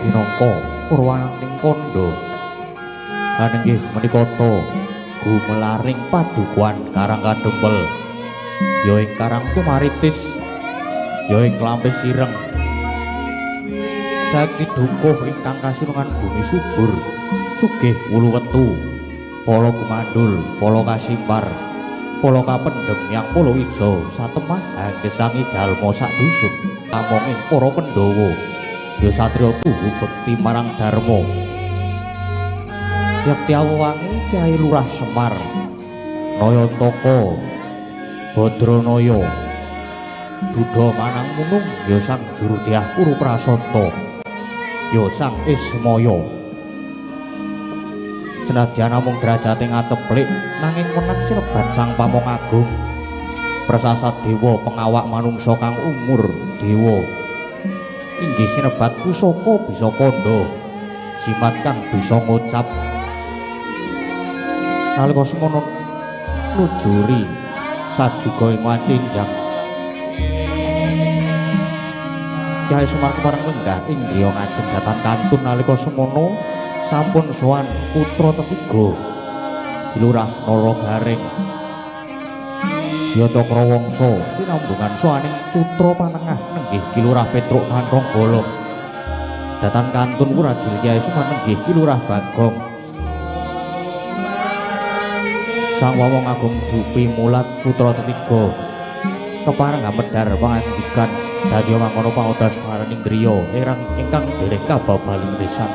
Minangka purwaning kandha anenggih menika ta gumelaring padukuhan Karang Kadempel ya ing Karang Tumaritis ya ing Klampis Ireng. Sakti dukuh ingkang kasinungan bumi subur sugih wulu wetu pala gumandul pala kasimpar pala kapendhem yang pala ijo satemah anggesangi jalma sak dusun amonging para Pandhawa ya satriya tuhu bekti marang dharma. Yakti awewangi Kyai Lurah Semar Nayantaka Badranaya Duda Manang Munung ya sang juru dyah Kuru Prasanta ya sang Ismaya. Senadyan namung derajate ngaceplik nanging menang sinebat sang Pamong Agung prasasat dewa pengawak manungsa kang umur dewa inggih sinebat pusaka bisa kandha jimat kang bisa ngucap. Nalika semono nujuri sajuga ing wacinjang Kyai Semar kepareng lenggah ing griya ngajeng datan kantun nalika semono sampun sowan putra tetiga Lurah Nara Gareng ya Cakrawangsa sinambungan sowaning putra panengah nenggih Ki Lurah Petruk Kanthong Bolong datan kantun wuragil Kyai Semar nenggih Ki Lurah Bagong. Sang Wawong Agung dupi mulat putra tetiga kepareng hamedhar pangandikan dadi mangkono pangodas paraning griya erang ingkang dereng kababaling pisan.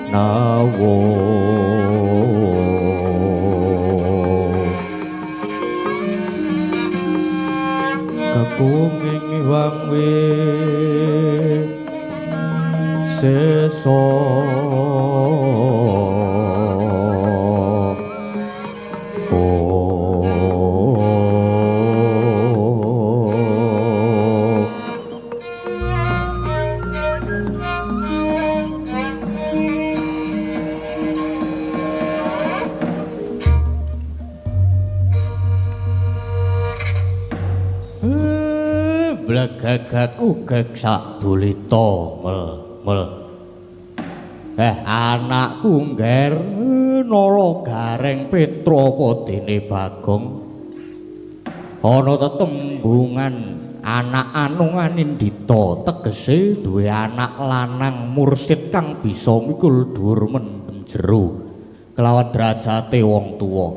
Nawo. Hyang Wisesa. Gagak ugek sak dulita mel mel. Anakku ngger Nala Gareng Petro apa dene Bagong ana tetembungan anak anung anindita tegese duwe anak lanang mursid kang bisa mikul dhuwur mendem jero kelawan derajate wong tuwa.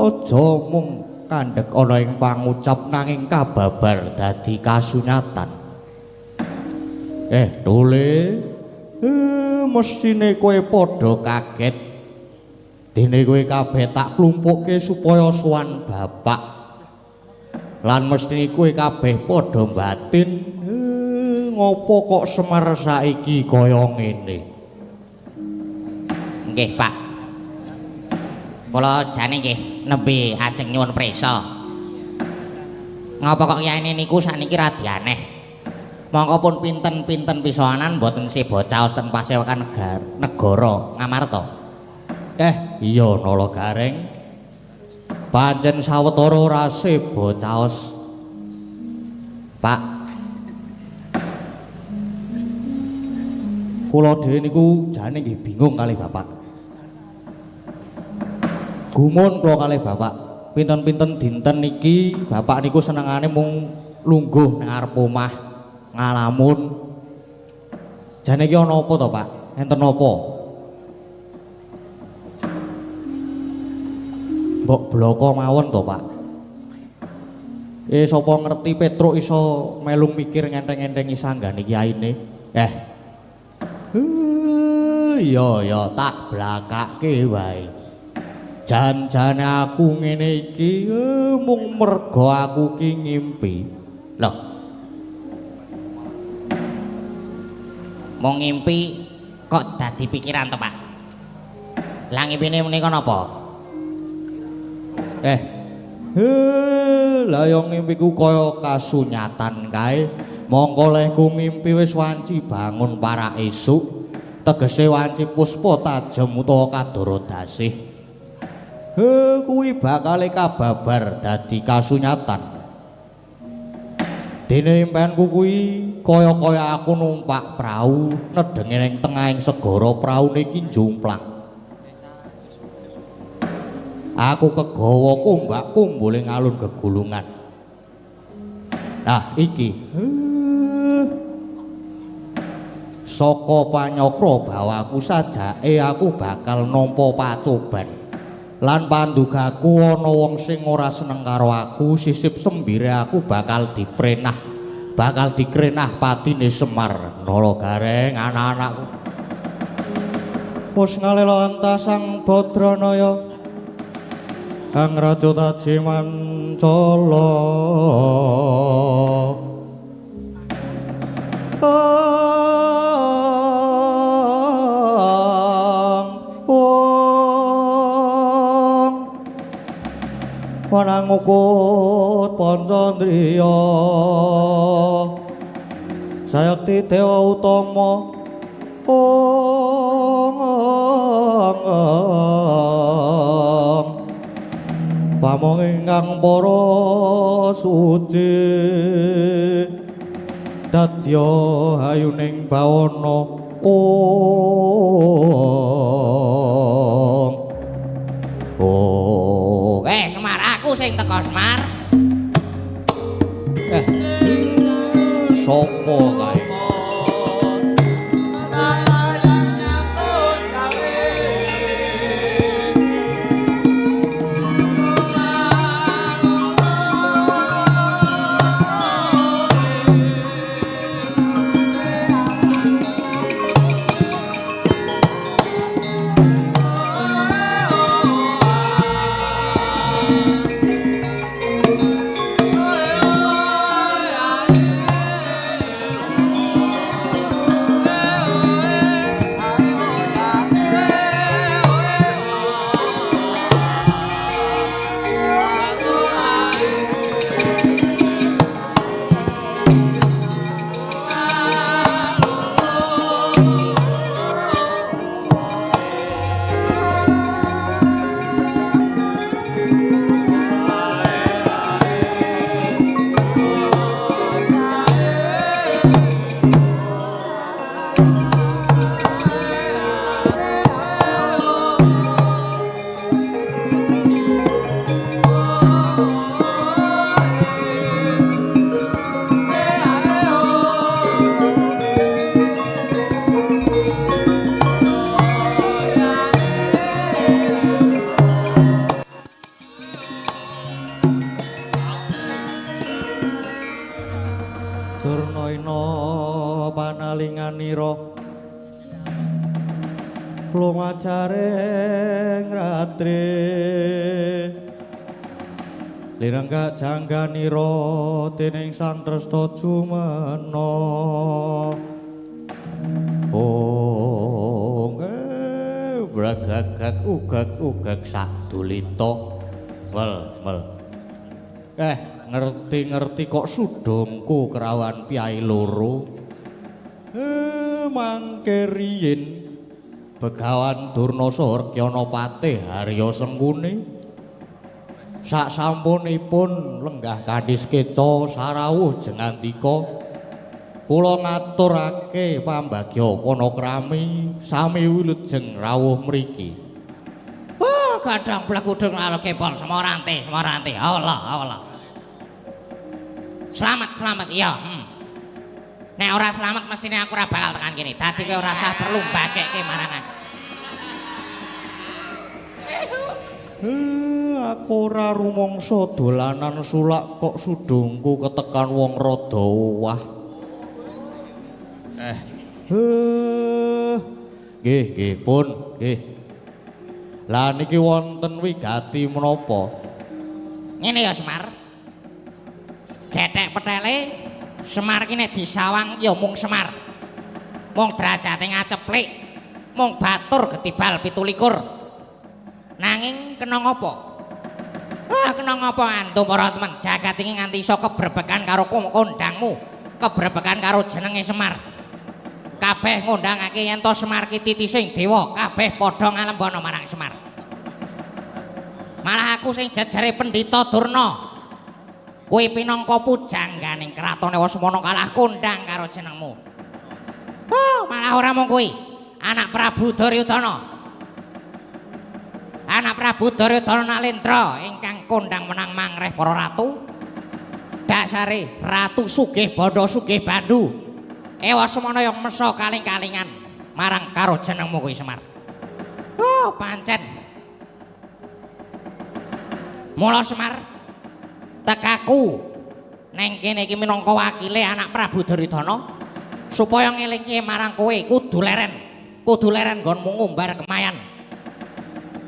Aja mung kandhek ana ing pangucap nanging kababar dadi kasunyatan. Tole, mesthine kowe padha kaget dene kowe kabeh tak klumpukke supaya sowan bapak. Lan mesthine kowe kabeh padha batin, ngopo kok Semar saiki kaya ngene. Nggih, Pak. Kula jane nggih nembe ajeng nyuwun prisa. Ngapa kok yaene niku sakniki radi aneh. Mongko pun pinten-pinten pisanan mboten seba caos ten pasewakan negara Ngamarta. Iya Nala Gareng. Pancen sawetara ora seba caos. Pak. Kula dhewe niku jane nggih bingung kalih Bapak. Gumun kula kalih Bapak. Pinten-pinten dinten niki Bapak niku senengane mung lungguh nang ngarep omah ngalamun. Jane iki ana apa to, Pak? Enten apa? Mbok bloko mawon to, Pak. Sapa ngerti Petruk iso melu mikir ngenteng-entengi sanggane kiyaine. Iya ya tak blakake wae. Jan-jane aku ngene iki mung merga aku ki ngimpi. Lho. Mung ngimpi kok dadi pikiran to, Pak? Lah ngimpine menika napa? Lah yo ngimpiku kaya kasunyatan kae. Mongko lehku ngimpi wis wanci bangun para esuk, tegese wanci puspa tajem utawa kadara dasih. Kuwi bakale kababar dadi kasunyatan. Dene impianku kuwi kaya-kaya aku numpak prau nedhenge ning tengahing segara praune iki njumplang. Aku kegawa kombak kumbule ngalun gegulungan. Nah iki saka panyakra bawaku sajake aku bakal nampa pacoban. Lan pandugaku ana wong sing ora seneng karo aku, sisip sembire aku bakal diprenah, bakal dikrenah patine Semar. Nala Gareng anak-anakku. Wis ngalela antasang Badranaya. Kang Raja Taji Mancala. Panangukut Pancandriya Sayakti Dewa Utama Ong Pamong ingkang para suci dadya hayuning bawana Ong. Oh, Semar, aku sing teko Semar. Sapa kae? Lumajaring ratri linenggak jangganira dening Sang Tresta jumena. Oh bragagak ugak-ugak sadulita. Mel mel. Ngerti-ngerti kok sudungku kerawan piyai loro. Mangke riyin Begawan Durna saha Rekyana Patih Harya Sengkuni sak sampunipun lenggah kanthi skeca sarawuh jengandika kula ngaturake pambagya panakrami sami wilujeng rawuh mriki. Oh, gadang blegudung lalu kepol semorante semorante. Allah Allah. Selamat selamat iya. Nek ora selamat mestine aku ora bakal tekan kene. Dadi kowe ora usah perlu mbagekke marangan. Aku ora rumangsa dolanan sulak kok sudungku ketekan wong rada owah. Nggih, nggih pun, nggih. Lah niki wonten wigati menapa? Ngene ya Semar. Gethek petele Semar ki nek disawang ya mung Semar. Mung derajate ngaceplik, mung batur getibal 27. Nanging kena ngapa? Ah, kena ngapa antum para temen jagat iki nganti iso kebrebekan karo kondangmu, kebrebekan karo jenenge Semar. Kabeh ngundangake yen to Semar ki titising dewa, kabeh padha ngalembana marang Semar. Malah aku sing jejere Pendhita Durna. Kowe pinangka pujangganing kratone Wasmana kalah kondang karo jenengmu. Oh, malah ora mung kuwi. Anak Prabu Duryudana. Anak Prabu Duryudana Nalendra ingkang kondang menang mangreh para ratu. Dasare Ratu Sugih Bandha Sugih Bandu. Ewa semana yang mesa kaling-kalingan marang karo jenengmu kuwi Semar. Oh, pancen. Mula Semar tekaku neng kene iki minangka wakile anak Prabu Duryudana supaya ngelingke marang kowe kudu leren nggonmu ngumbar kemayan.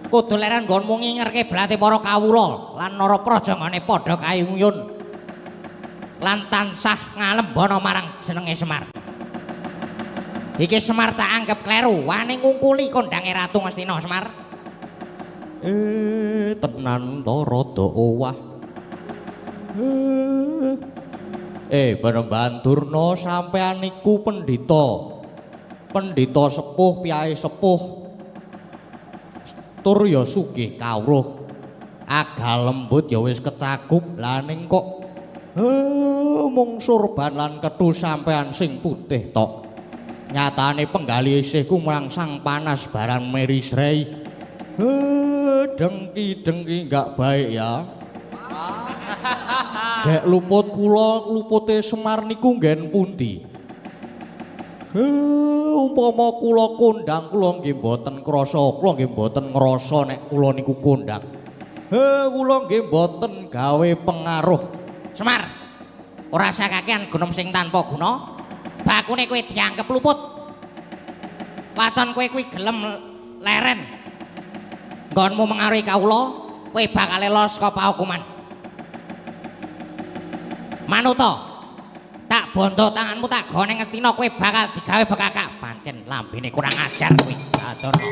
Kudu leren nggonmu ngingerke blate para kawula lan nara praja nggone padha kayuyun lan tansah ngalembana marang jenenge Semar. Iki Semar tak anggap kleru, wani ngungkuli kondange Ratu Ngastina Semar. Tenan to rada owah. Panembahan Durna sampean niku pendhita. Pendhita sepuh, piyai sepuh. Tur ya sugih kawruh. Agal lembut ya wis kecakup. Lah ning kok mung surban lan kethu sampean sing putih tok. Nyatane penggali isihku mrangsang panas barang meri srei. Dengki-dengki enggak baik ya. Dek luput kula lupute Semar niku nggen pundi? Umpama kula kondang kula nggih mboten krasa, kula nggih mboten ngrasa nek kula niku kondang. Kula nggih mboten gawe pengaruh. Semar, ora usah kakean gunem sing tanpa guna. Bakune kowe dianggep luput. Waton kowe kuwi gelem leren. Nggonmu mengaruhi kawula, kowe bakal los saka paukuman. Manuta, tak bondo tanganmu tak gone Ngastina kowe bakal digawe bekakak. Pancen lambene kurang ajar kowe, Durna.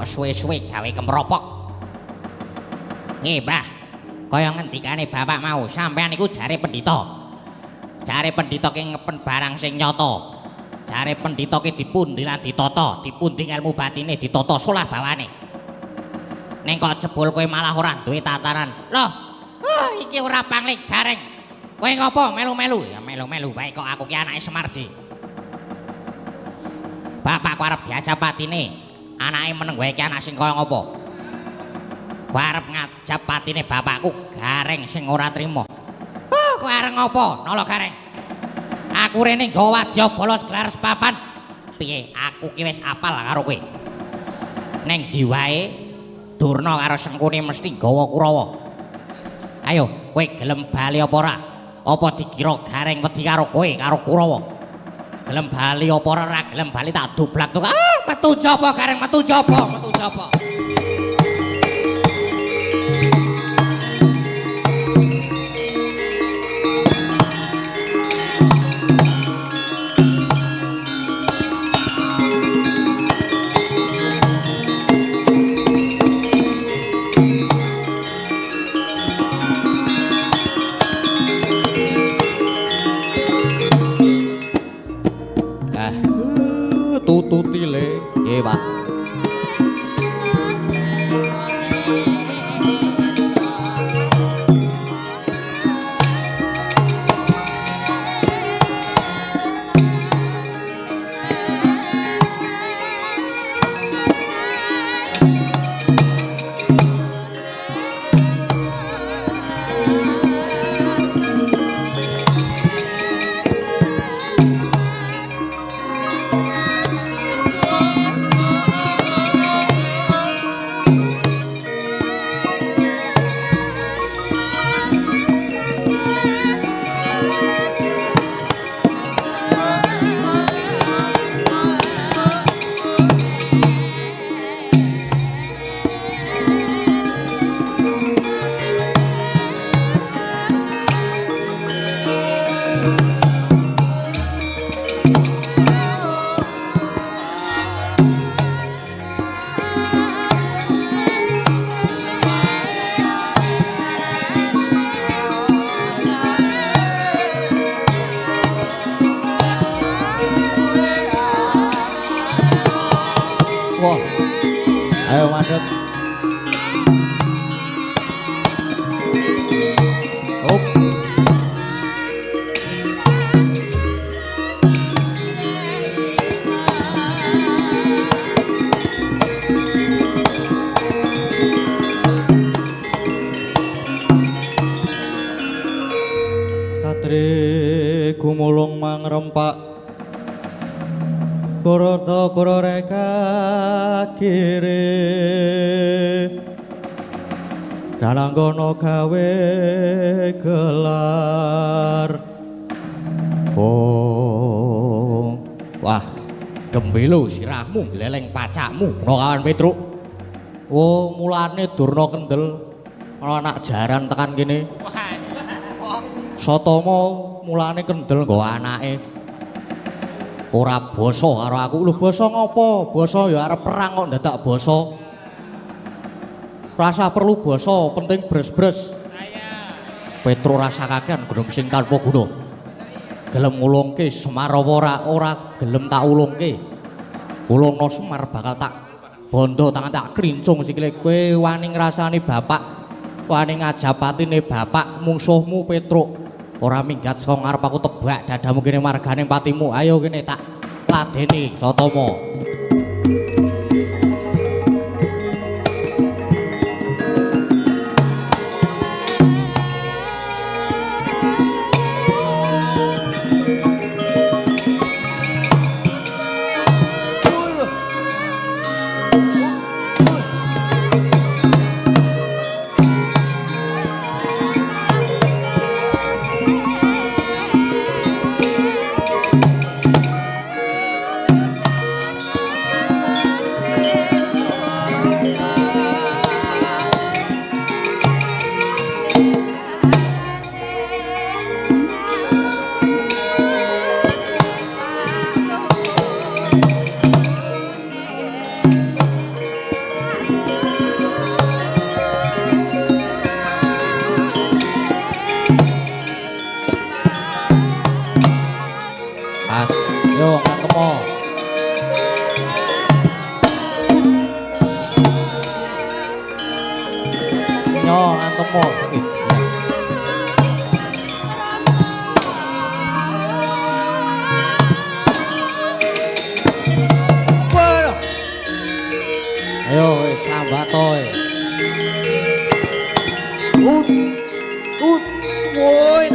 Suwe-suwe gawe kemropok. Nggih, Mbah. Kaya ngendikane bapak mau, sampean niku jare pendhita. Jare pendhita ki ngepen barang sing nyata. Jare pendhita ki dipundi lan ditata, dipundi ilmu batine ditata solah bawane. Ning kok jebul kowe malah ora duwe tataran. Loh, iki ora pangling gareng. Kowe ngopo melu-melu? Ya melu-melu wae kok aku ki anake Semarji. Bapakku arep diajak patine. Anake meneng wae iki anak sing kaya ngopo. Kowe arep ngajap patine bapakku Gareng sing ora trima. Oh, kowe arep ngopo? Nala Gareng. Aku rene nggawa wadya bala gelar sepapan. Piye? Aku ki wis apal karo kowe. Neng ndi wae Durna karo Sengkuni mesti nggawa Kurawa. Ayo, kowe gelem bali apa ora? Apa dikira Gareng wedi karo kowe karo Kurawa? Gelem bali apa ora? Ora gelem bali tak dublak tuh. Ah, metu jaba Gareng, metu jaba, metu jaba. Tututi le, nggih Pak. Ayo madhep. Hop. Katri gumulung mangrempak Korota kororeka kiri Dananggono gawe gelar. Oh, wah, gembelo sirahmu gleleng pacakmu no kawan Petruk. Oh, mulane Durna kendel ana anak jaran tekan kene. Satama mulane kendel nggo anake. Ora basa karo aku. Lho basa ngopo? Basa ya arep perang kok ndadak basa. Rasa perlu basa, penting bres-bres. Petro rasa kakean gunung sing tanpa guna. Gelem ngulungke Semar apa ora? Ora gelem tak ulungke. Ulungno Semar bakal tak bondo tangan tak krincung sikile. Kowe wani ngrasani bapak, wani ngajapatine bapak mungsuhmu Petruk. Ora minggat saka ngarep aku tebak dadamu kene margane patimu. Ayo kene tak ladeni Satama. Woi.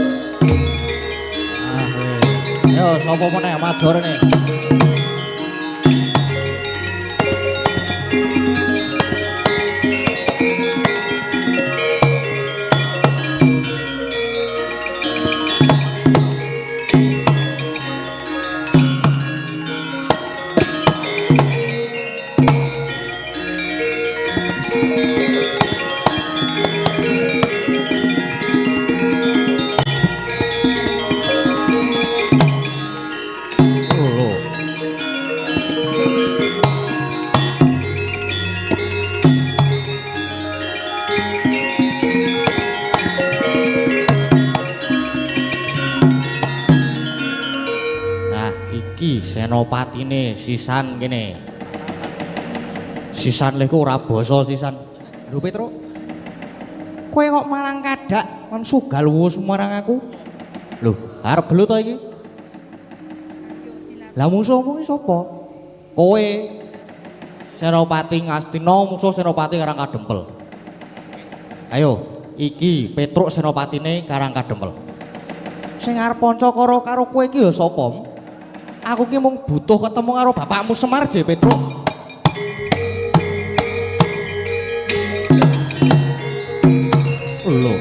Ah, yo sapa meneh maju rene. Senopatine sisan kene. Sisan lehku ora basa sisan. Lho Petruk. Kowe kok marang kadak kon sugal wus marang aku. Lho, arep gelut to iki? Lah musuhmu iki sapa? Kowe. Senopati Ngastina musuh Senopati Karang Kadempel. Ayo, iki Petruk senopatine Karang Kadempel. Sing arep pancakara karo kowe iki ya sapa? Aku ki mung butuh ketemu karo bapakmu Semar je Petruk. Lho.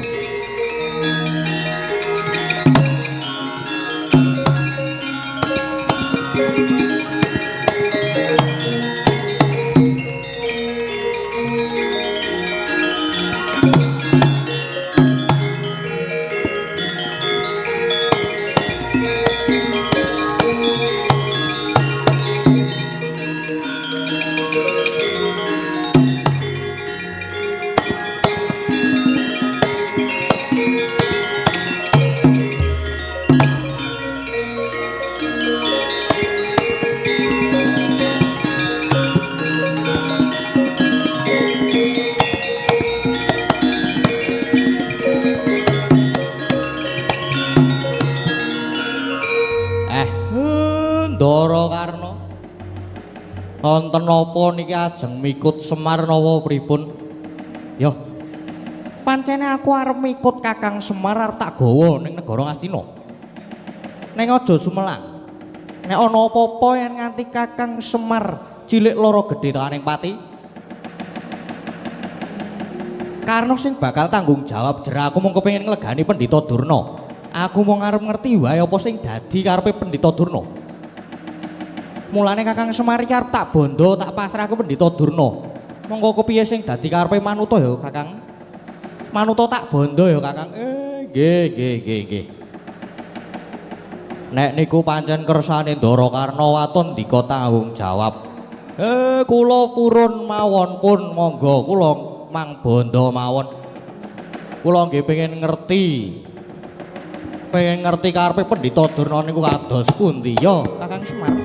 Wonten napa niki ajeng mikut Semar napa pripun? Yo. Pancene aku arep mikut Kakang Semar arep tak gawa ning negara Ngastina. Ning aja sumelang. Nek ana apa-apa yen nganti Kakang Semar cilik lara gedhe tekaning pati. Karna sing bakal tanggung jawab jera aku mung kepengin nglegani Pendhita Durna. Aku mung arep ngerti wae apa sing dadi karepe Pendhita Durna. Mulane Kakang Semar iki arep tak bondo, tak pasrahke Pendhita Durna. Monggo kepiye sing dadi karepe manuta ya, Kakang? Manuta tak bondo ya, Kakang. Nggih, nggih, nggih, nggih. Nek niku pancen kersane Ndara Karna waton ndika tanggung jawab. Kula purun mawon pun monggo kula mang bondo mawon. Kula nggih pengen ngerti. Pengen ngerti karepe Pendhita Durna niku kados pundi ya, Kakang Semar?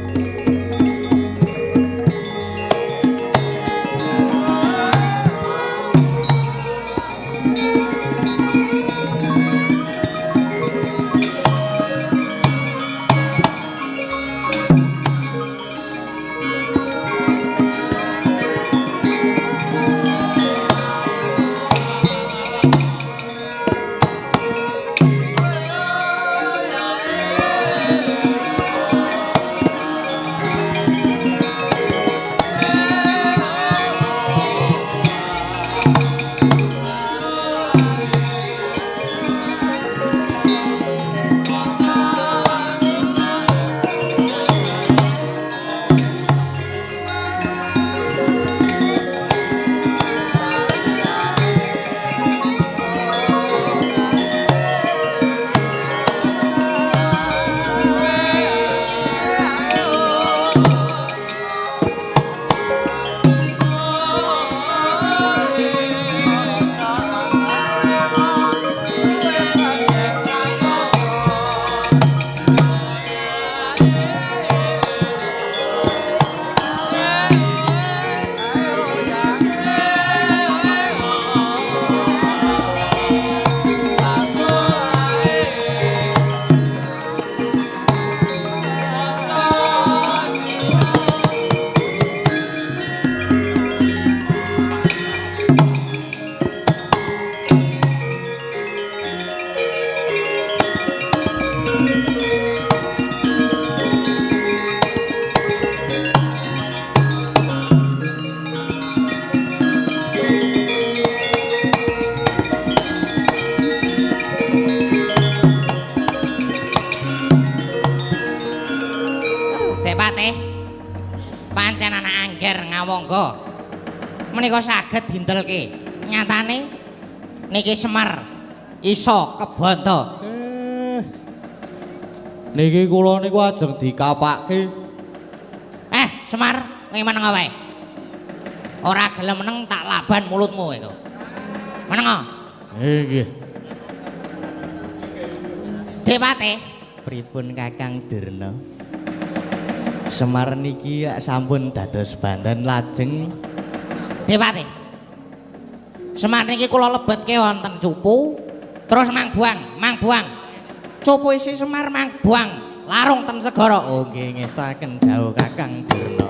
Awangga. Menika saged dintelke. Nyatane niki Semar iso kebanta. Niki kula niku ajeng dikapake. Semar, kowe meneng wae. Ora gelem meneng tak laban mulutmu itu. Meneng. Nggih. Dewate, pripun Kakang Durna? Semar niki sampun dados banten lajeng. Dewate. Semar niki kula lebetke wonten cupu, terus mang buang, mang buang. Cupu isi Semar mang buang, larung ten segara. Oh nggih, ngestaken dawuh Kakang Durna.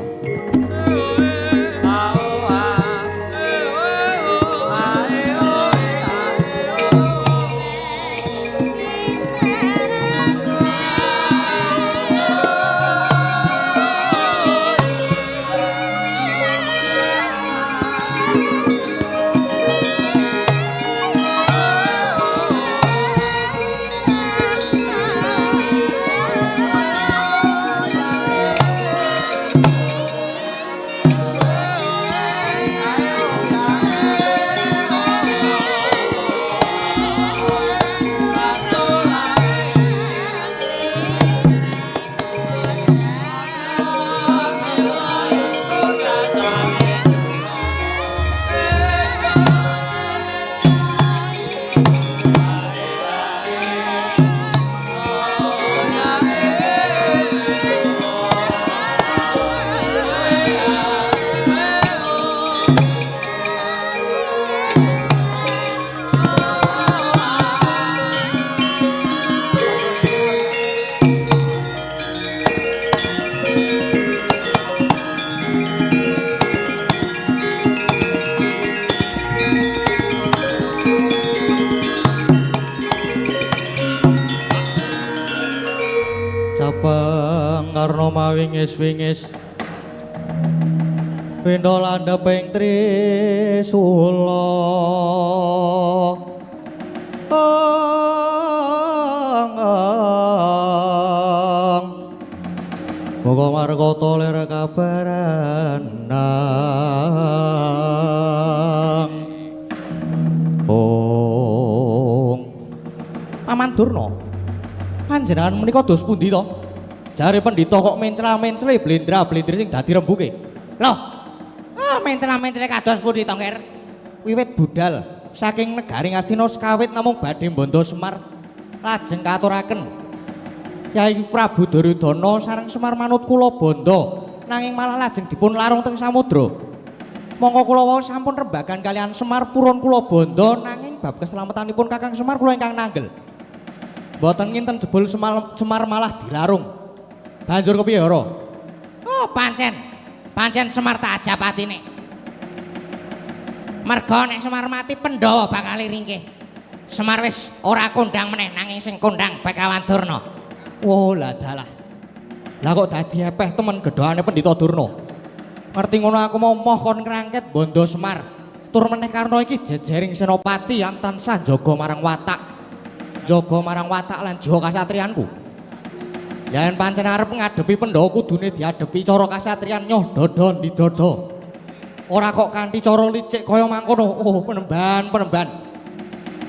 Capeng karna mawingis-wingis pindha landheping trisula. Muga markata lir kabaranang. Ong Paman Durna, panjenengan menika dos pundi to? Jare pendhita kok mencla-mencle blendra-blendri sing dadi rembuke. Loh, mencla-mencle kados pundi to, Nger? Wiwit budal saking negari Ngastina sekawit namung badhe mbandha Semar lajeng katuraken Kyai Prabu Duryudana sareng Semar manut kula bandha, nanging malah lajeng dipun larung teng samudra. Mongko kula wau sampun rembagan kalian Semar purun kula bandha, nanging bab keselamatanipun Kakang Semar kula ingkang nanggel. Mboten nginten jebul Semar malah dilarung. Banjur kepiye, Hara? Oh, pancen. Pancen Semar tak ajapatine. Merga nek Semar mati Pandhawa bakal ringkih. Semar wis ora kondang meneh, nanging sing kondang Begawan Durna. Oh, lah dalah. Lah kok dadi epeh temen gedhane Pendhita Durna. Ngerti ngono aku mau moh kon ngrangket bandha Semar. Tur meneh karna iki jejering senopati yang tansah njaga marang watak. Njaga marang watak lan jiwa kasatriyanku. Yen pancen arep ngadepi Pandhawa kudune diadepi cara kasatriyan nyoh dada ndi dada. Ora kok kanthi cara licik kaya mangkono. Oh, penemban, penemban.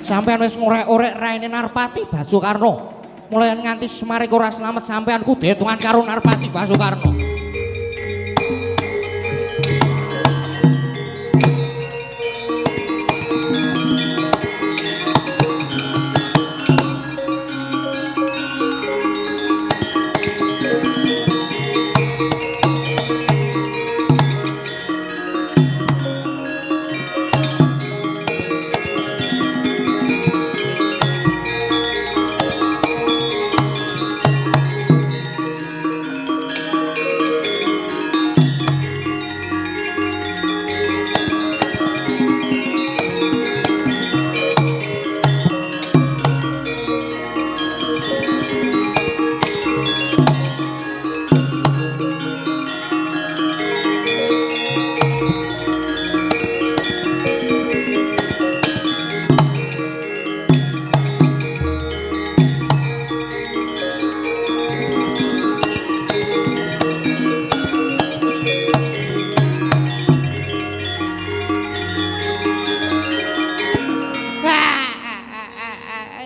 Sampeyan wis ngorek-orek raine Narpati Basukarna. Mulai nganti Semar iku ora slamet sampeyan kudu hitungan karo Narpati Basukarna.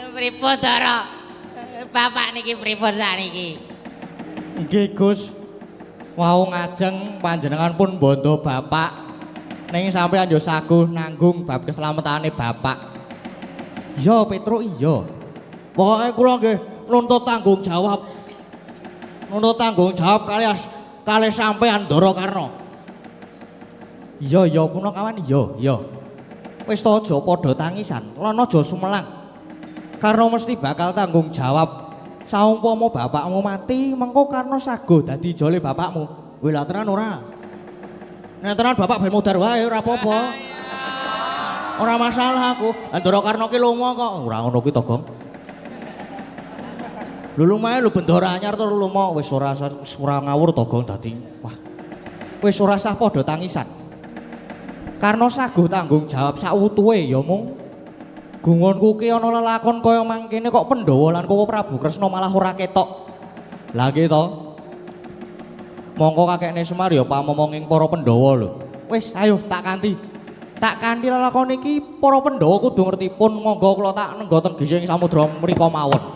Pripun, Ndara? Bapak niki pripun sakniki? Nggih, Gus. Wau ngajeng panjenengan pun bondo bapak. Ning sampeyan yo saguh nanggung bab keselametane bapak. Iya, Petruk, iya. Pokoke kula nggih nuntut tanggung jawab. Nuntut tanggung jawab kalih sampeyan Ndara Karna. Iya, iya punakawan, iya, iya. Wis to aja padha tangisan, lan aja sumelang. Karna mesti bakal tanggung jawab. Saumpama bapakmu mati, mengko Karna saguh dadi jole bapakmu. Wih lah tenan ora? Nek tenan bapak ben mudhar wae ora apa-apa. Ora masalah aku. Ndara Karna ki lunga kok. Ora ngono kuwi to, Gong. Lho lumae lho bendara anyar to lunga wis ora ngawur to, Gong dadi. Wah. Wis ora sah padha tangisan. Karna saguh tanggung jawab sawutuhe ya mung. Gungonku ki ana lelakon kaya mangkene kok Pandhawa lan Kowe Prabu Kresna malah ora ketok. Lah nggih to. Mongko kakekne Semar ya pamomong ing para Pandhawa lho. Wis ayo tak kanthi. Tak kanthi lelakon iki para Pandhawa kudu ngerti pun monggo kula tak nengga teng gising samudra mriko mawon.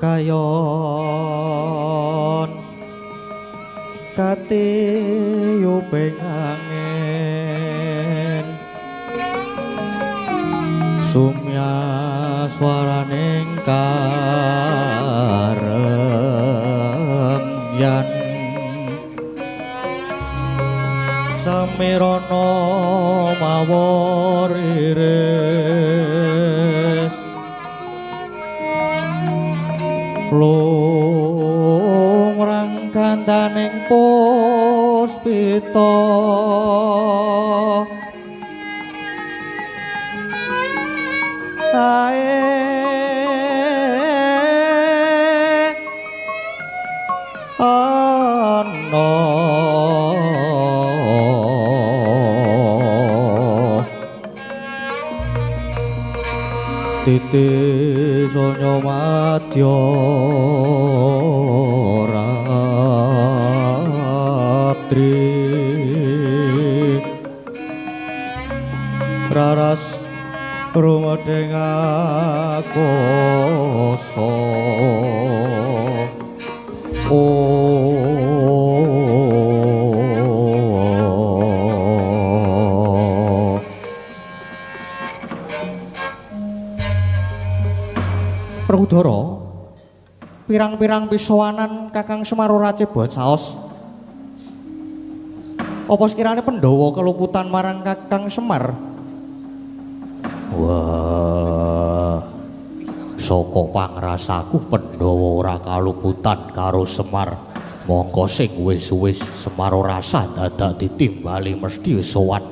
Kayon katiyuping angin sumya swaraning karengyan samirana mawon iris lumrang kandaning puspita ae ana titi sonya madya ratri raras rumedhing akasa. Werkudara, pirang-pirang pisowanan Kakang Semar ora cebot saos. Apa sekirane Pandhawa keluputan marang Kakang Semar? Wah, saka pangrasaku Pandhawa ora kaluputan karo Semar. Mongko sing wis-wis Semar ora sah dadak ditimbali mesti sowan.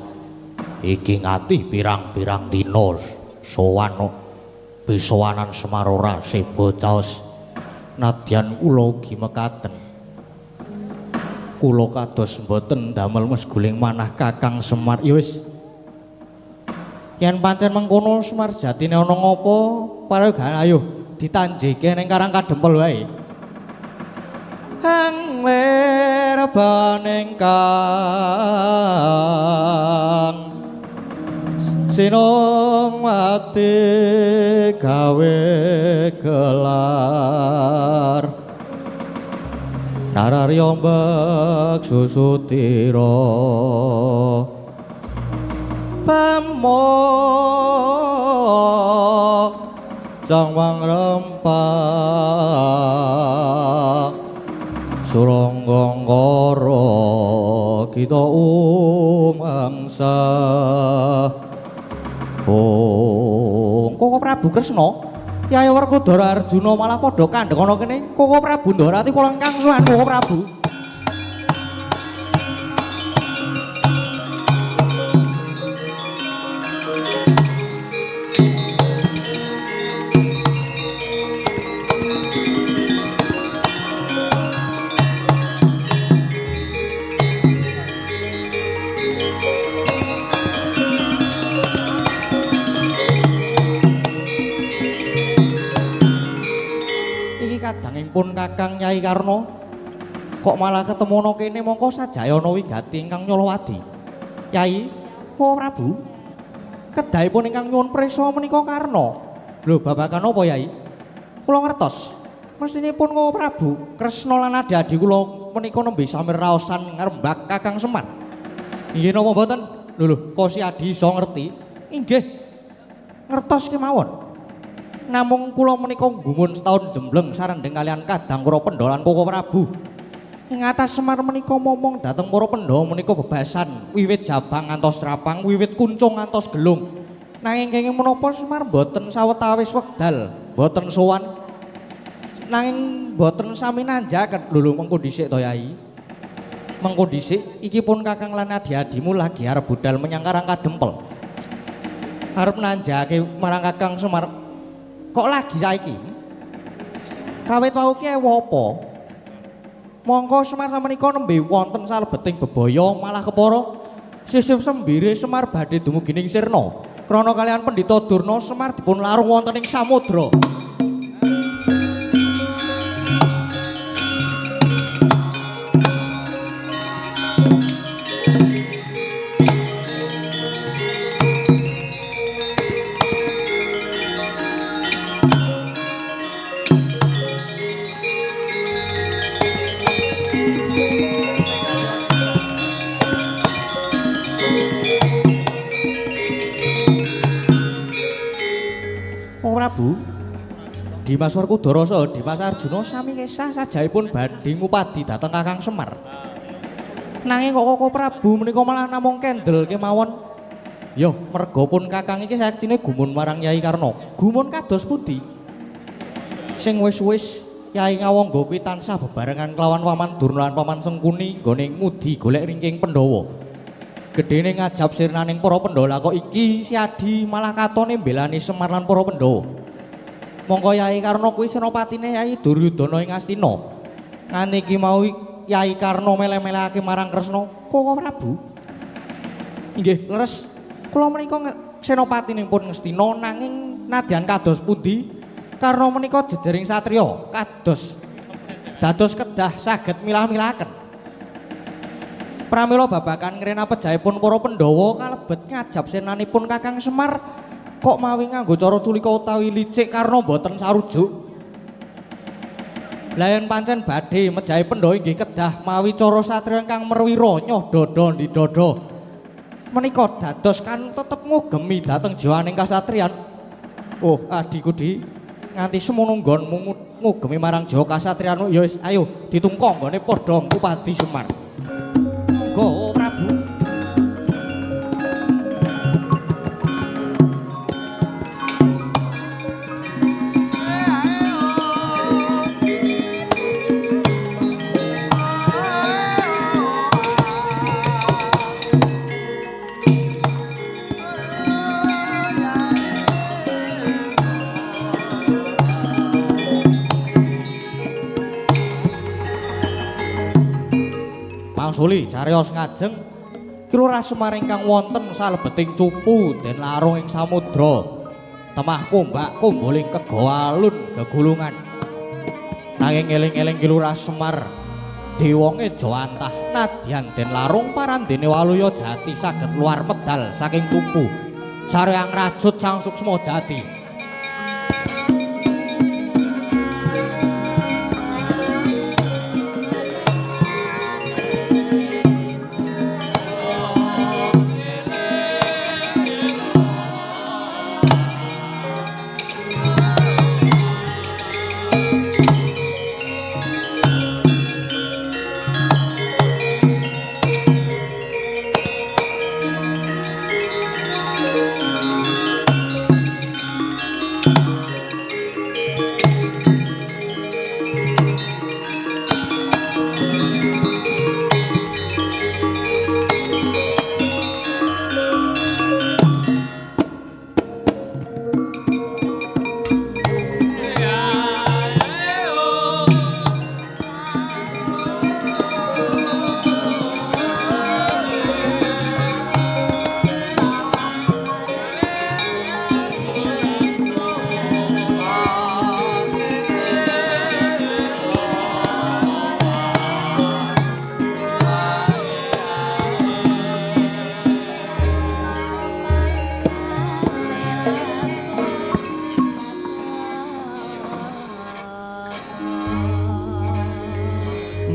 Iki nganti pirang-pirang dina sowan pisowanan Semar ora seba caos. Nadyan kula ugi mekaten. Kula kados mboten damel mesguling manah Kakang Semar. Ya wis. Yen pancen mengkono Semar sejatine ana ngapa Parayogan ayo ditanjike ning Karang Kadempel wae. Hang lir baning kang sinung ati gawe gelar nararya mbek susutira pamo cangwang rempah Surangga ngara kita umangsa. Oh, Koko Prabu Kresna, Yai Werkudara Arjuna malah padha kandhek ana kene. Koko Prabu Ndorati kula ingkang sowan Koko Prabu. Kadangipun Kakang Nyai Karna kok malah ketemu ana kene mongko sajaya ana wigati ingkang nyolowadi. Yai, Koko Prabu, kedahipun ingkang nyuwun prisa menika Karna. Lho, babagan apa Yai? Kula ngertos. Mestinipun Koko Prabu Kresna lan adi-adi kula menika nembe samir raosan ngrembak Kakang Semar. Inggih napa mboten? Lho lho, kok si adi iso ngerti? Inggih. Ngertos kemawon. Namung kula menika gumun setahun jembleng sarendheng kalian kadang para Pandhawa lan Koko Prabu. Ing atas Semar menika momong dhateng para Pandhawa menika bebasan wiwit jabang ngantos trapang, wiwit kuncung ngantos gelung. Nanging kenging menapa Semar mboten sawetawis wekdal, mboten sowan. Nanging mboten sami nanjaken. Lho lho mengko dhisik to Yai. Mengko dhisik iki pun Kakang lan adi-adimu lagi arep budal menyang Karang Kadempel. Arep nanjake marang Kakang Semar. Kok lagi saiki? Kawit wau ki ewa apa? Mongko Semar samenika nembe wonten salebeting bebaya malah kepara sisih sembire Semar badhe dumugi ning sirna. Krana kalian Pendhita Durna Semar dipun larung wonten ing samudra. Prabu Dimas Werkudara saha Dimas Arjuna sami kesah sajahipun badhe ngupadi dhateng Kakang Semar. Nanging kok Koko Prabu menika malah namung kendel kemawon. Yo merga pun Kakang iki sayektine gumun marang Yai Karna. Gumun kados pundi? Sing wis-wis Yai Ngawangga kuwi tansah bebarengan kelawan Paman Durna lan Paman Sengkuni nggone ngudi golek ringking Pandhawa. Gedene ngajab sirnaning para Pandhawa kok iki si Adi malah katone mbelani Semar lan para Pandhawa. Mongko Yai Karna kuwi senopatine Yai Duryudana ing Astina. Nganti iki mau Yai Karna mele-melehake marang Kresna, Koko Prabu. Inggih, leres. Kula menika senopatinipun Ngastina nanging nadyan kados pundi Karna menika jejering satriya kados dados kedah saged milah-milahaken. Pramila babagan ngrena pejahipun para Pandhawa kalebet ngajab senanipun Kakang Semar kok mawi nganggo cara culika utawi licik karna mboten sarujuk. Lah yen pancen badhe mejahi Pandhawa inggih kedah mawi cara satriya ingkang merwira nyoh dada ndidada. Menika dados kan tetep ngugemi dhateng jiwaning kasatriyan. Oh, adhiku Di, nganti semono nggonmu ngugemi marang jiwa kasatriyan ya wis ayo ditungkong nggone padha ngupadi Semar. Go Prabu. Mangsuli cariyos ngajeng Ki Lurah Semar ingkang wonten salebeting cupu den larung ing samudra. Temah kombak komboling kegawalun gegulungan. Nanging eling-eling Ki Lurah Semar dewonge jawantah nadyan den larung parandene Waluya Jati saged luar medal saking sumpu saryang rajut Sang Suksma Jati.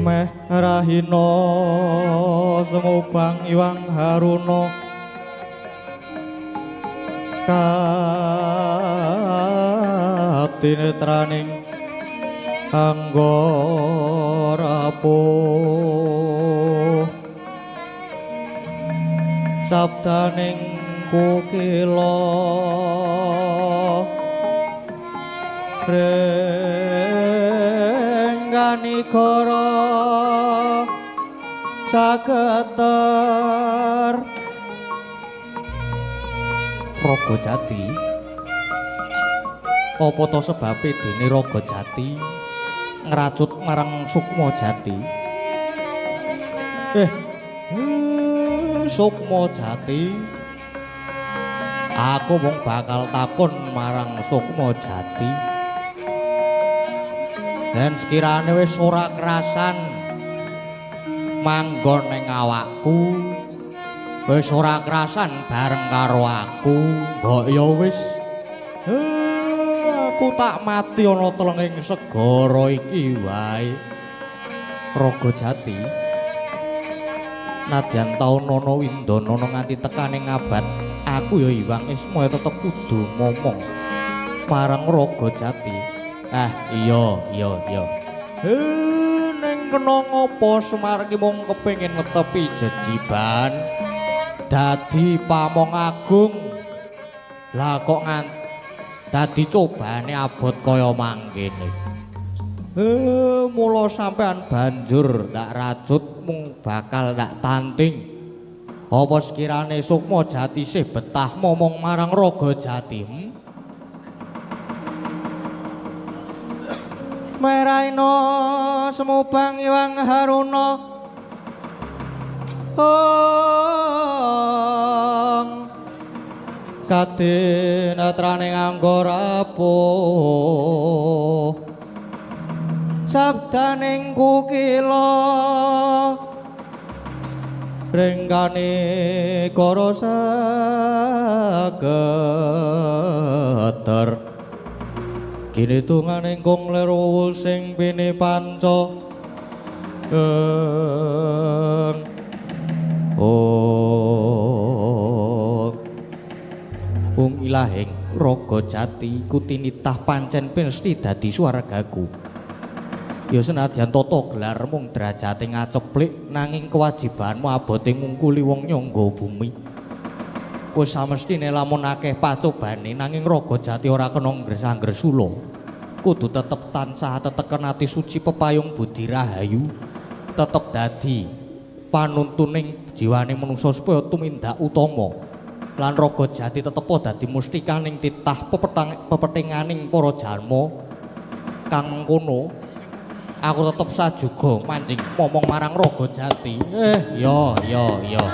Meh rahina semubang Iwang Haruna katinetraning anggara sabdaning kukila rengganigara sageter Raga Jati. Apa to sebabe dene Raga Jati ngracut marang Sukma Jati? Sukma Jati, aku mung bakal takon marang Sukma Jati. Dan sekirane wis ora kerasan manggon ning awakku, wis ora kerasan bareng karo aku, mbok ya wis aku tak mati ana telenging segara iki wae. Raga Jati, nadyan taun ana windana nganti tekane ngabad, aku ya Iwang Ismaya tetep kudu momong marang Raga Jati. Ah iya iya iya. Ning kena ngopo Semar ki mung kepengin netepi jejiban dadi pamong agung. Lah kok dadi cobane abot kaya mangkene. Mula sampean banjur tak racut mung bakal tak tanting. Apa sekirane Sukma Jati sih betah momong marang Raga Jati? Meraina semubang Iwang Haruna ong kadenatraning anggara rapuh sabdaning kukila renggane kara sageter kini tunganing kong leru sing pini panca ong ilahing Raga Jati kutinitah pancen pesti dadi swargaku. Ya senadyan tata gelar mung derajate ngaceplik, nanging kewajibanmu abote ngungkuli wong nyangga bumi. Wis samestine lamun akeh pacobane, nanging Raga Jati ora kena nggresang-gresula. Kudu tetep tansah teteken ati suci pepayung budi rahayu, tetep dadi panuntuning jiwane manungsa supaya tumindak utama. Lan Raga Jati tetep dadi mustikaning titah pepetinganing para jalma kang mengkono. Aku tetep sajuga manjing momong marang Raga Jati. Yo yo yo.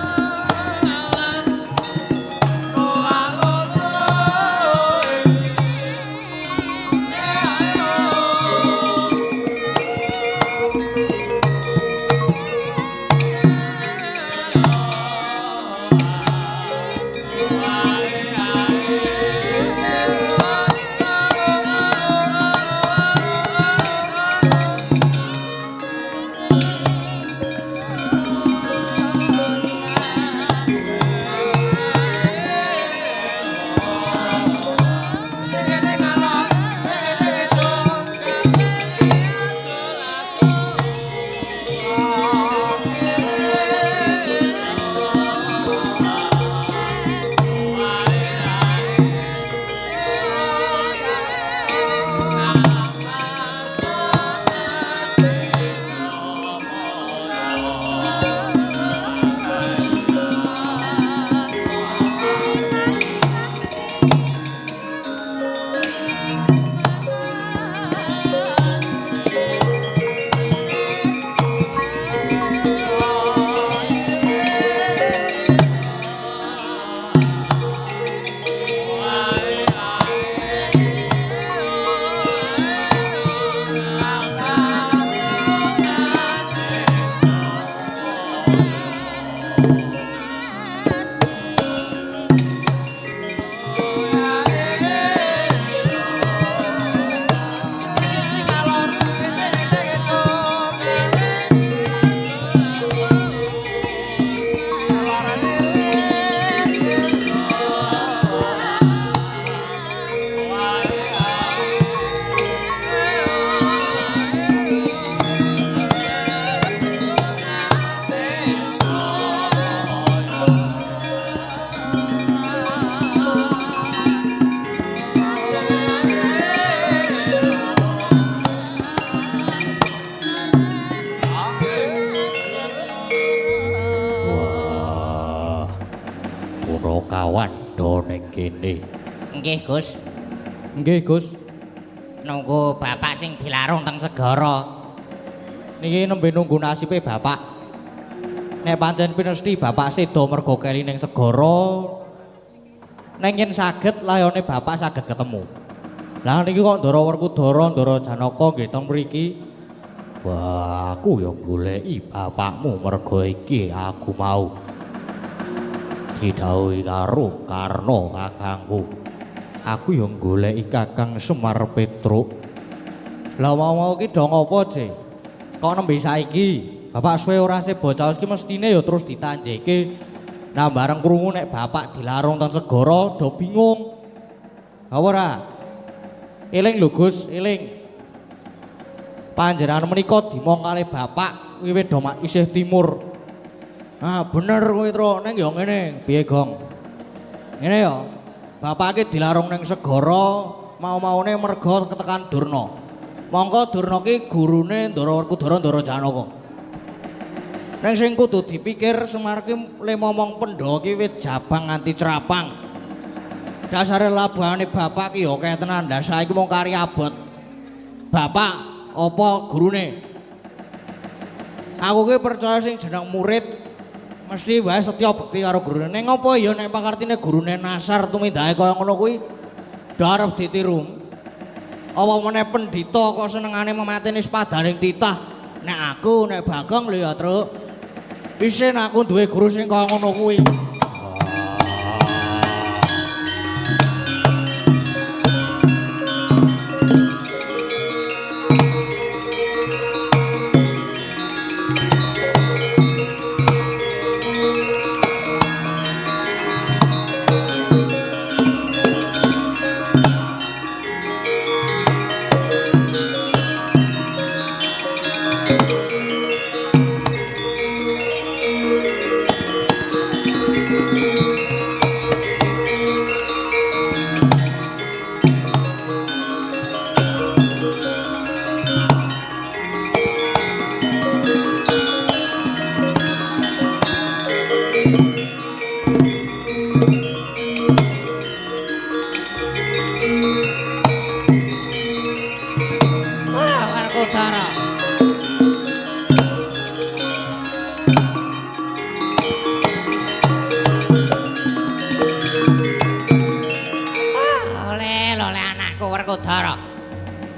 kene. Nggih, Gus. Nggih, Gus. Nunggu bapak sing dilarung teng segara. Niki nembe nunggu nasibe bapak. Nek pancen pinesti bapak seda mergo keri ning segara, neng yen saged layone bapak saged ketemu. Lah niki kok Ndara Werkudara, Ndara Janaka nggih teng mriki. Wah, aku ya goleki bapakmu mergo iki aku mau didhawuhi karo Karna kakangku. Aku ya goleki Kakang Semar Petruk. Lah mau-mau ki do ngopo, Ce? Kok nembe saiki? Bapak suwe ora seba caos ki mestine ya terus ditanjeke. Nah bareng krungu nek bapak dilarung teng segara do bingung. Apa ora? Eling lho Gus, eling. Panjenengan menika dimong kalih bapak wiwit do isih timur. Ah bener kowe Tru, ning ya ngene, piye Gong? Ngene ya. Bapak ki dilarung ning segara, mau-maune merga ketekan Durna. Mongko Durna ki gurune Ndara Werkudara Ndara Janaka. Ning sing kudu dipikir Semar ki le momong Pandhawa ki wit jabang nganti crapang. Dasare labuhane bapak ki ya akeh tenan, ndak saiki mung kari abot. Bapak apa gurune? Aku ki percaya sing jeneng murid mesti wae setya bekti karo gurune. Ning apa ya nek pakartine gurune nasar tumindake kaya ngono kuwi do arep ditiru. Apa meneh pendhita kok senengane memateni sepadaning titah. Nek aku nek Bagong lho ya, Truk. Isin aku duwe guru sing kaya ngono kuwi.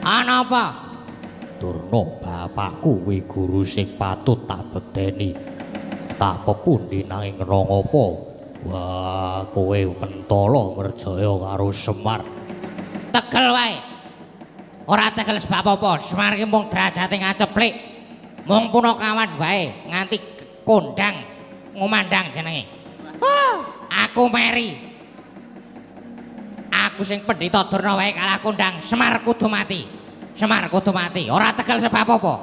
Ana apa? Durna bapakku kuwi guru sing patut tak bedeni. Tak pepundi nanging kena ngapa? Wah, kowe pentala merjaya karo Semar. Tegel wae. Ora tegel sebab apa? Semar ki mung derajate ngaceplik. Mung punakawan wae nganti kondang ngumandang jenenge. Aku meri. Aku sing pendhita Durna wae kalah kondang, Semar kudu mati. Semar kudu mati. Ora tegel sebab apa?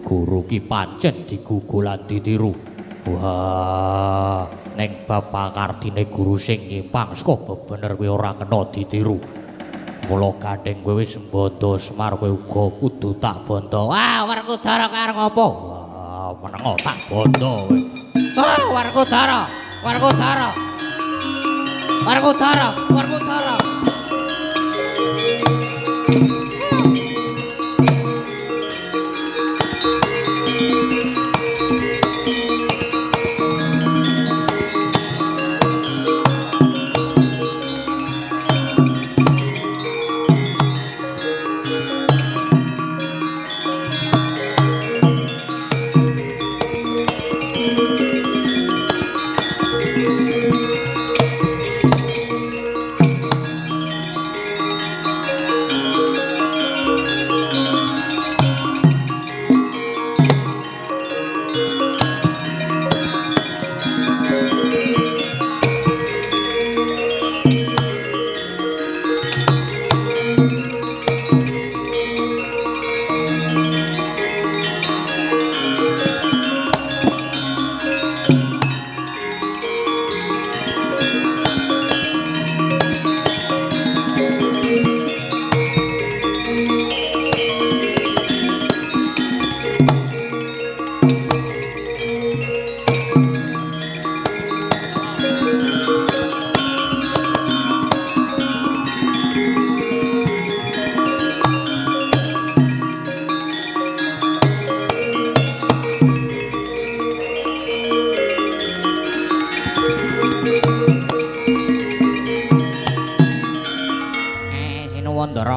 Guru ki pancen digugulan ditiru. Wah, ning bab pakardine guru sing nyimpang saka bebener kuwi ora kena ditiru. Mula gandeng kowe wis mbondo Semar kowe uga kudu tak bondo. Wah, Werkudara karo ngopo? Wah, menengo tak bondo kowe. Wah, Werkudara, Werkudara. Werkudara, Werkudara.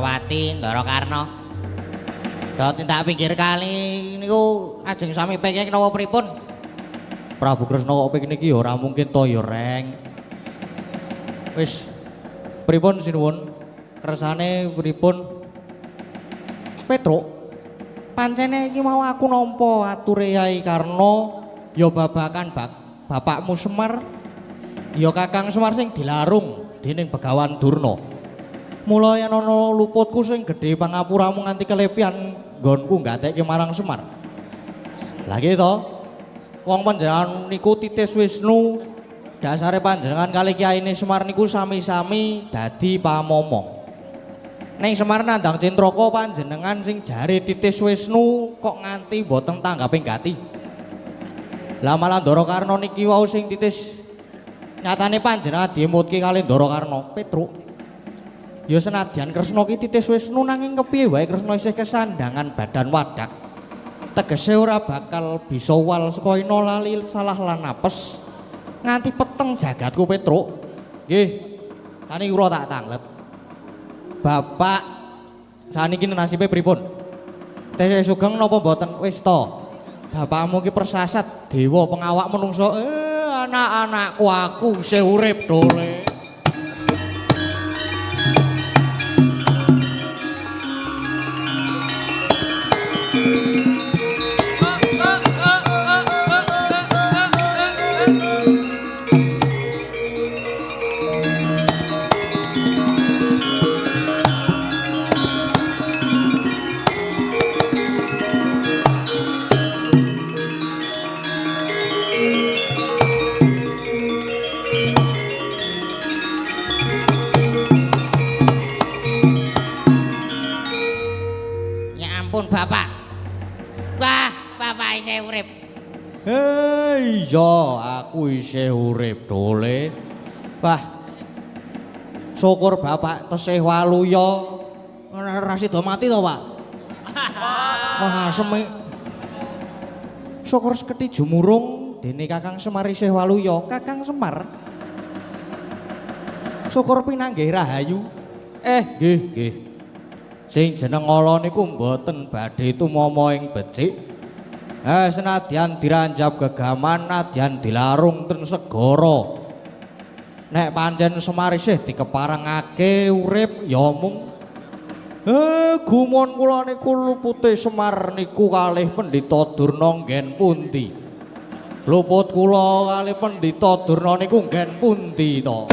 Ndorowati, Ndoro Karna. Do tindak pinggir kali niku ajeng sami piknik napa pripun? Prabu Kresna kok piknik iki ya ora mungkin to ya, Reng. Wis pripun sinuwun? Kersane pripun? Petruk, pancene iki mau aku nampa ature Yai Karna ya babakan bapakmu Semar ya Kakang Semar sing dilarung dening Begawan Durna. Mula yen ana luputku sing gedhe pangapuramu nganti kelepian nggonku nggatekke marang Semar. Lah iki to, wong panjenengan niku titis Wisnu, dasare panjenengan kali kiyaine Semar niku sami-sami dadi pamomong. Ning Semar nandhang cintraka panjenengan sing jare titis Wisnu kok nganti mboten tanggaping gati. Lah malah Ndara Karna niki wau sing titis nyatane panjenengan diemutke kali Ndara Karna. Petruk, ya senadyan Kresna ki titis Wisnu nanging kepiye wae Kresna isih kesandangan badan wadak. Tegese ora bakal bisa wal saka ina lali salah lan apes nganti peteng jagatku Petruk. Nggih. Saniki kula tak tanglet. Bapak saniki nasibe pripun? Tesih sugeng napa mboten? Wis to. Bapakmu ki persasat dewa pengawak menungso. Anak-anakku aku isih urip dole. Bapak. Wah, bapak isih urip. Iya, aku isih urip dole. Wah. Syukur bapak tesih waluya. Ora sida mati to, Pak? Wah, semik. Syukur seketi jumurung dene Kakang Semar isih waluya. Kakang Semar. Syukur pinanggih rahayu. Nggih, nggih. Sing jeneng ala niku mboten badhe tumama ing becik. Senadyan diranjab gegaman, nadyan dilarung ten segara. Nek pancen Semar isih dikeparengake urip ya mung gumun kula niku lupute Semar niku kalih Pendhita Durna nggen pundi? Luput kula kalih Pendhita Durna niku nggen pundi to?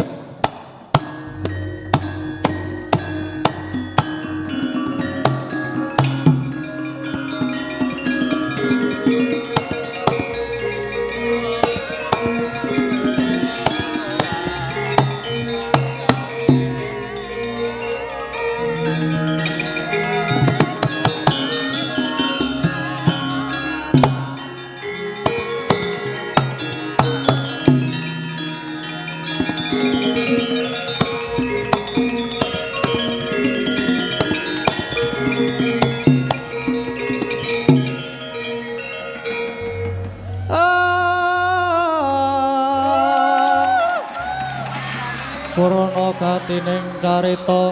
Tining carita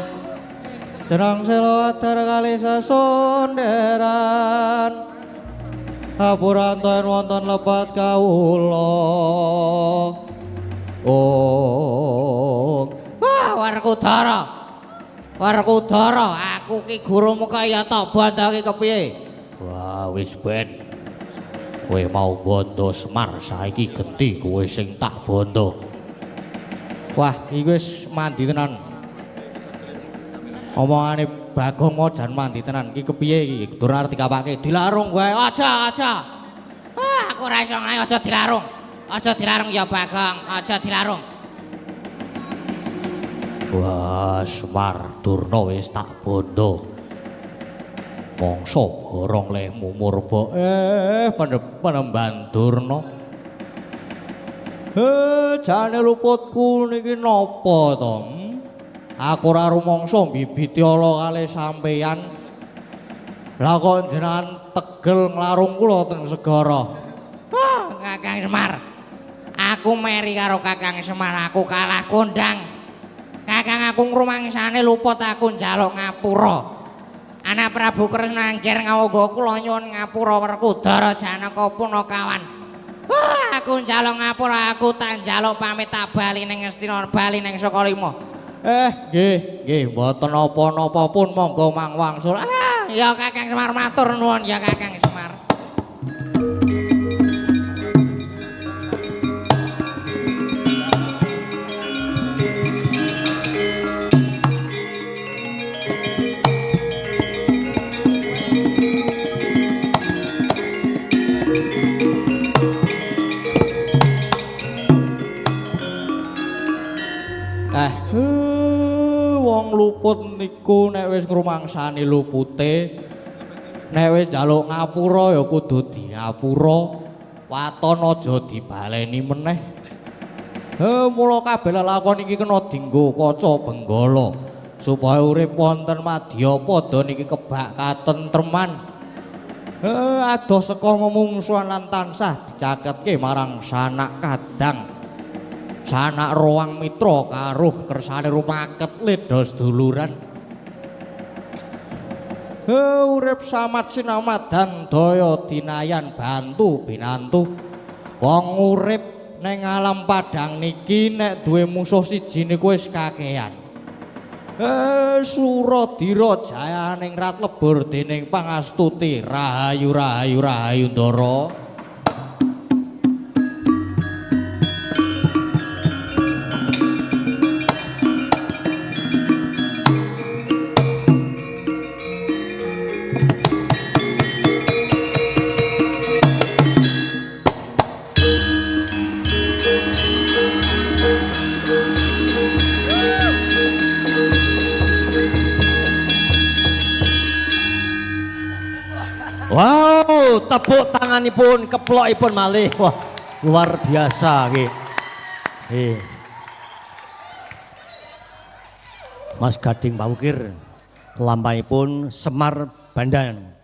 jenang sela adar kali sesonderan hapuranten wonten lepat kawula. Oh, wah, Werkudara. Werkudara, aku ki gurumu kaya ta bondo ki kepiye? Wah, wis ben. Kowe mau bondo Semar, saiki genti kowe sing tak bondo. Wah, iki wis mandi tenan. Omongane Bagong mau jan mandi tenan. Iki kepiye iki? Dur arep dikapake dilarung wae. Aja, aja. Ah, aku ora iso ngae, aja dilarung. Aja dilarung ya Bagong, aja dilarung. Wah, Semar Durna wis tak bondo. Mongso borong lehmu murba. Penemban Durna. Jane luputku niki napa to? Aku ora rumangsa mbibiti ala kalih sampeyan. Lah kok jenengan tegel nglarung kula teng segara. Ah, Kakang Semar. Aku meri karo Kakang Semar, aku kalah kondang. Kakang aku ngrumangsane luput aku njaluk ngapura. Anak Prabu Kresna angger ngawangga kula nyuwun ngapura Werkudara Janaka Punakawan. Wah, aku njaluk ngapura, aku tak njaluk pamit tak bali ning Ngastina, bali ning Sukalima. Nggih, nggih, mboten napa-napa pun monggo mang wangsul. Ah, ya Kakang Semar matur nuwun ya Kakang Semar. Wong luput niku nek wis ngrumangsani lupute, nek wis njaluk ngapura ya kudu diapura, waton aja dibaleni meneh. Mula kabeh lelakon iki kena dinggo kaca benggala supaya urip wonten madyapada niki kebak katentreman. Adoh saka memungsuhan lan tansah dicaketke marang sanak kadang. Sanak roang mitra karuh kersane rumaket ledha seduluran. Urip samat sinamadan daya dinayan bantu binantu. Wong urip ning alam padang niki nek duwe musuh siji niku wis kakean. Suradira jayaning rat lebur dening pangastuti rahayu rahayu rahayu ndara. Wow, tepuk tanganipun, keplokipun malih. Wah, luar biasa nggih. Nggih. Mas Gading Pawukir, lampahipun Semar Bandan.